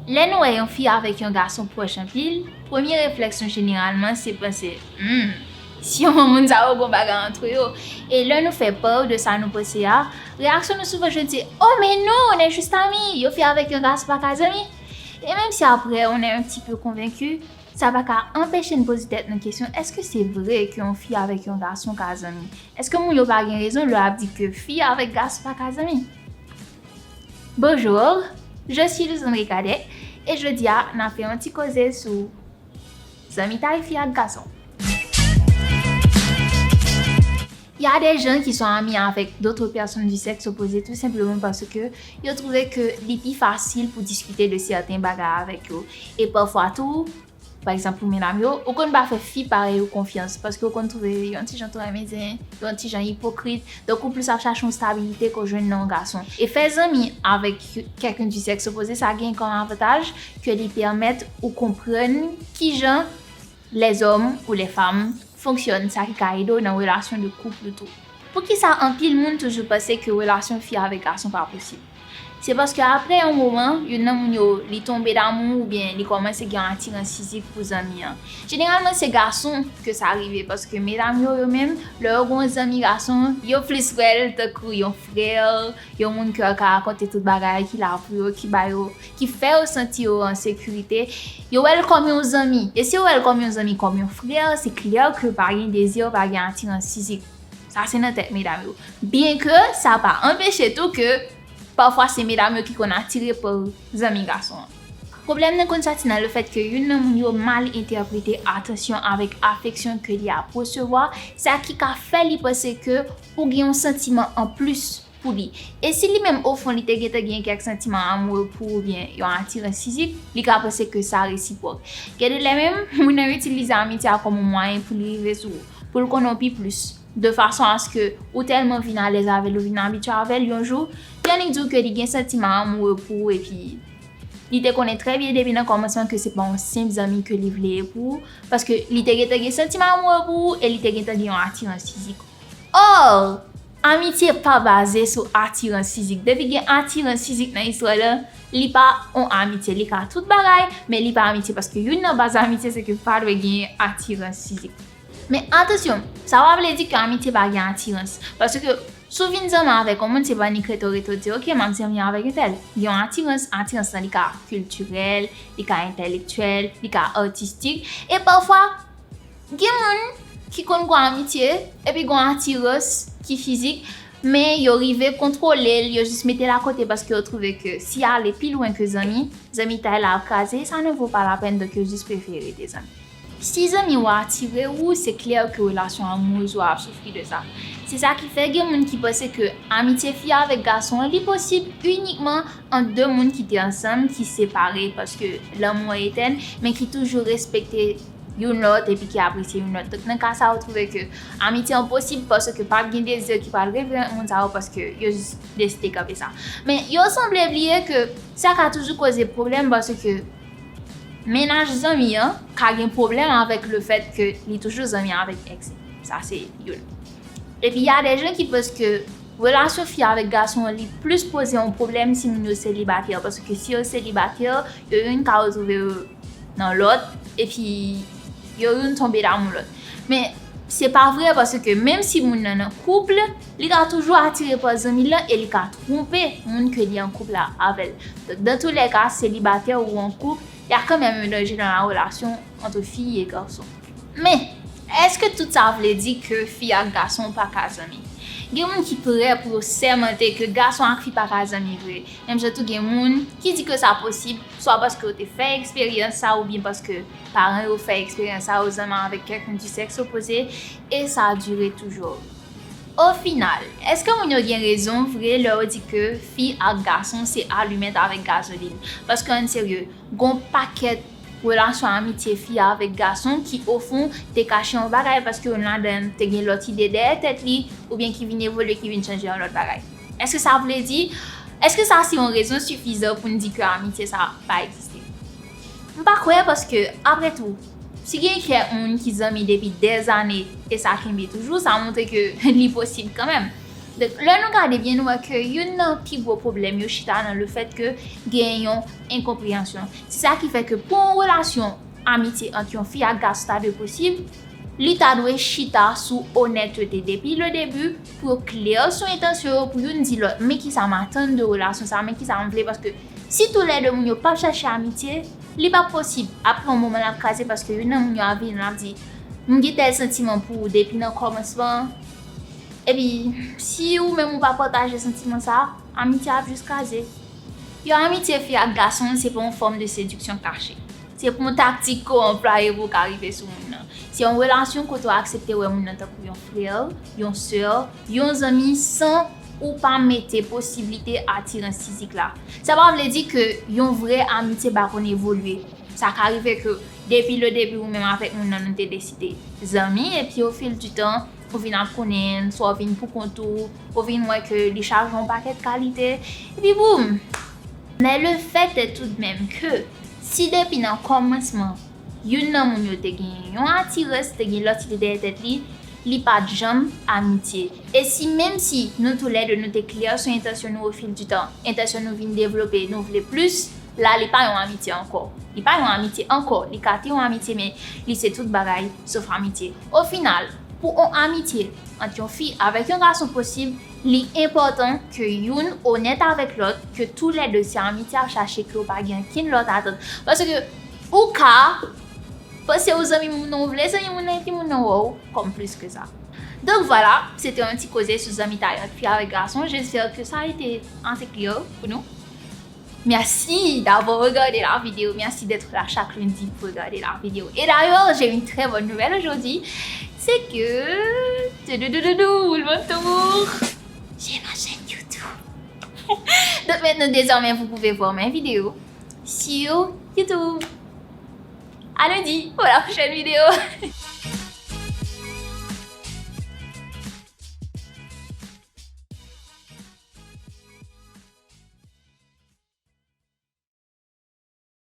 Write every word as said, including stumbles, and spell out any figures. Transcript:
Lè nou wè yon fi avèk yon gason pwòch anpil, premye reflèks nou jeneralman se panse, hmm, si yon moun sa yo gon bagay antre yo. E lè nou fè pè de sa nou panse a, reyaksyon nou souvan jwenn se, oh, mais non, on est juste amis, yon fi avèk yon gason pa ka zanmi. E menm si après on est un petit peu convaincu, sa pa ka anpeche n poze tèt nou kesyon, èske se vre ke yon fi avèk yon gason ka zanmi? Èske moun yo pa gen rezon lè y ap di ke fi avèk gason pa ka zanmi? Bonjour, je suis Luzandre Cadet, e jodi a n ap fè yon ti koze sou zanmitay fi ak gason. Il y a des gens qui sont amis avec d'autres personnes du sexe opposé tout simplement parce que yo trouve que li pi fasil pou diskite de sèten bagay avèk yo. E pafwa tou, pa egzanp pou medam yo, ou konn pa fè fi parèy ou konfyans paske ou konn trouve yo yon ti jan twò renmen zen, yo yon ti jan ipokrit. Donk ou plis ap chache yon stabilite ke w jwenn nan yon gason. E fè zanmi avèk kèlken du sexe opposé, sa gen kòm avantaj ke li pèmèt ou konprann kijan lèzòm ou lèfam fonksyòn, sa ki ka ede w nan relasyon de koup ou tou. Poukisa anpil moun toujou panse ke relasyon fi avèk gason pa posib? Se paske apre yon moman, youn nan moun yo, li tonbe damou oubyen li kòmanse gen yon atirans fizik pou zanmi an. Jeneralman, se gason ke sa rive, paske medam yo, yo menm, lè yo gen yon zanmi gason, yo plis wè l tankou yon frè, yon moun ke yo ka rakonte tout bagay, ki la pou yo, ki ba yo, ki fè yo santi yo an sekirite. Yo wè l kòm yon zanmi. E si yo wè l kòm yon zanmi, kòm yon frè, se klè ke pa gen dezi, pa gen atirans fizik. Sa se nan tèt medam yo. Byenke sa pa anpeche tou ke pafwa se medam yo ki konn atire pa zanmi gason an. Pwoblèm nan konn sòti nan lefèt ke youn nan moun yo mal entèprete atansyon avèk afeksyon ke li ap resevwa, sa ki ka fè li panse ke ou gen yon santiman anplis pou li. E si li menm ofon li te gentan gen kèk santiman amoure pou ou oubyen yon atirans fizik, li ka panse ke sa resipwòk. Gen de lè menm, moun nan itilize amitye a kòm yon mwayen pou li rive sou ou, pou l konnen w pi plis, de fason aske ou tèlman vin alèz avè l, ou vin abitye avè l, yon jou, li annik di w ke li gen santiman amoure pou ou, epi li te konnen trè byen depi nan kòmansman ke se pa yon senp zanmi ke li vle ye pou ou, paske li te gentan gen santiman amoure pou ou e li te gentan gen yon atirans fizik. Or, amitye pa baze sou atirans fizik. Depi gen atirans fizik nan istwa la, li pa yon amitye. Li ka tout bagay, men li pa amitye paske youn nan baz amitye se ke pa dwe gen atirans fizik. Men atansyon, sa pa vle di ke amitye pa gen atirans. Paske si w vin zanmi avèk yon moun, se pa annik rete w rete w di, oke, m ap zanmi avèk entèl. Gen yon atirans, atirans lan li ka kiltirèl, li ka entèlektyèl, li ka atistik. E pafwa, gen moun ki konn gen amitye, epi gen atirans ki fizik, men yo rive kontwole l, yo jis mete l akote paske yo twouve ke si y ale pi lwen ke zanmi, zanmitay la ap kraze, e sa ne vaut pas la peine, donk yo jis prefere rete zanmi. Si zanmi w atire ou, se klè ke relasyon amourèz ou ap soufri de sa. Se sa ki fè gen moun ki panse ke amitye fi avèk gason an, li posib inikman ant de moun ki te ansanm, ki separe paske lanmou an etèn, men ki toujou respekte youn lòt epi ki apresye youn lòt. Donk, nan ka sa, ou twouve ke amitye an posib paske p ap gen dezi ki pral reveye ant moun sa yo paske yo jis deside kanpe sa. Men, yo sanble bliye ke sa ka toujou koze pwoblèm paske mennaj zanmi an ka gen pwoblèm avèk lefèt ke li toujou zanmi avèk èks li. Sa se youn. Epi, y a de jan ki panse ke relasyon fi avèk gason an, li plis poze yon pwoblèm si moun yo selibatè. Paske si yo selibatè, yo youn ka retwouve yo nan lòt, epi yo youn tonbe damou lòt. Men, se pa vre, paske menm si moun nan nan koup, li ka toujou atire pa zanmi l lan e li ka twonpe moun ke li an koup la avè l. Donk, dans tous les cas, selibatè ou an koup, y a quand même un danger dans la relation entre filles et garçons. Men, èske tout sa vle di ke fi ak gason pa ka zanmi? Gen moun ki prè pou yo sèmante ke gason ak fi pa ka zanmi vre. Menm jan tou gen moun ki di ke sa posib, swa paske yo te fè eksperyans sa oubyen paske paran yo fè eksperyans sa, yo zanmi avèk kèlken du sexe opposé, e sa dire toujou. Ofinal, èske moun yo gen rezon vre lè yo di ke fi ak gason se alimèt avèk gazolin? Paske ann serye, gon pakèt relasyon amitye fi avèk gason ki, ofon, te kache yon bagay paske youn ladan te gen lòt ide dèyè tèt li, oubyen ki vin evolye, ki vin chanje yon lòt bagay. Èske sa vle di, èske sa se yon rezon sifizan pou n di ke amitye sa pa egziste? M pa kwè, paske, apre tou, si gen kèk moun ki zanmi depi dèzane e sa kenbe toujou, sa montre ke li posib kanmenm. Donk, lè nou gade byen, nou wè ke youn nan pi gwo pwoblèm yo chita nan le fèt ke gen yon enkonpreyansyon. Se sa ki fè ke pou yon relasyon amitye ant yon fi ak gason ta dwe posib, li ta dwe chita sou onètete depi le debi, pou yo klè sou entansyon yo, pou youn di lòt, men kisa m atann de relasyon sa, men kisa m vle, paske si toulède moun yo p ap chache amitye, li p ap posib. Apre yon moman, l ap kraze, paske youn nan moun yo ap vini, l ap di, m gen tèl santiman pou ou depi nan kòmansman. Epi, si ou menm ou pa pataje santiman sa, amitye ap jis kraze. Yon amitye fi ak gason, se pa yon fòm de sediksyon kache. Se pa yon taktik ke w anplwaye pou w ka rive sou moun nan. Se yon relasyon kote w aksepte wè moun nan tankou yon frè, yon sè, yon zanmi, san ou pa mete posiblite atirans fizik la. Sa pa vle di ke yon vrè amitye pa konn evolye. Sa ka rive ke depi le debi, ou menm avèk moun nan, nou te deside zanmi, epi au fil du temps, ou vin ap konnen l, swa w vin pou kont ou, ou vin wè ke li chaje yon pakèt kalite, epi boum! Mais le fait est tout de même que, si depi nan kòmansman, youn nan moun yo te gen yon atirans, te gen lòt ide dèyè tèt li, li pa t janm amitye. E si menm si nou toulède nou te klè sou entansyon nou au fil du temps, entansyon nou vin devlope, nou vle plis, la li pa yon amitye ankò. Li pa yon amitye ankò, li ka te yon amitye, men li se tout bagay sof amitye. O final, pou yon amitye ant yon fi avèk yon gason posib, li enpòtan ke youn onèt avèk lòt, ke toulède se amitye ap chache, ke yo pa gen okenn lòt atant. Paske ou ka panse ou zanmi moun nan, ou vle zanmi moun nan, epi moun nan wè w kòm plis ke sa. Donc voilà, c'était un petit causé sur zanmitay ant fi avèk gason. J'espère que ça a été assez clair pour nous. Merci d'avoir regardé la vidéo. Merci d'être là chaque lundi pour regarder la vidéo. Et d'ailleurs, j'ai une très bonne nouvelle aujourd'hui. C'est que, toudoudoudoudou, roulement de tambour, j'ai ma chaîne YouTube. Donc maintenant, désormais, vous pouvez voir mes vidéos sur YouTube. À lundi pour la prochaine vidéo.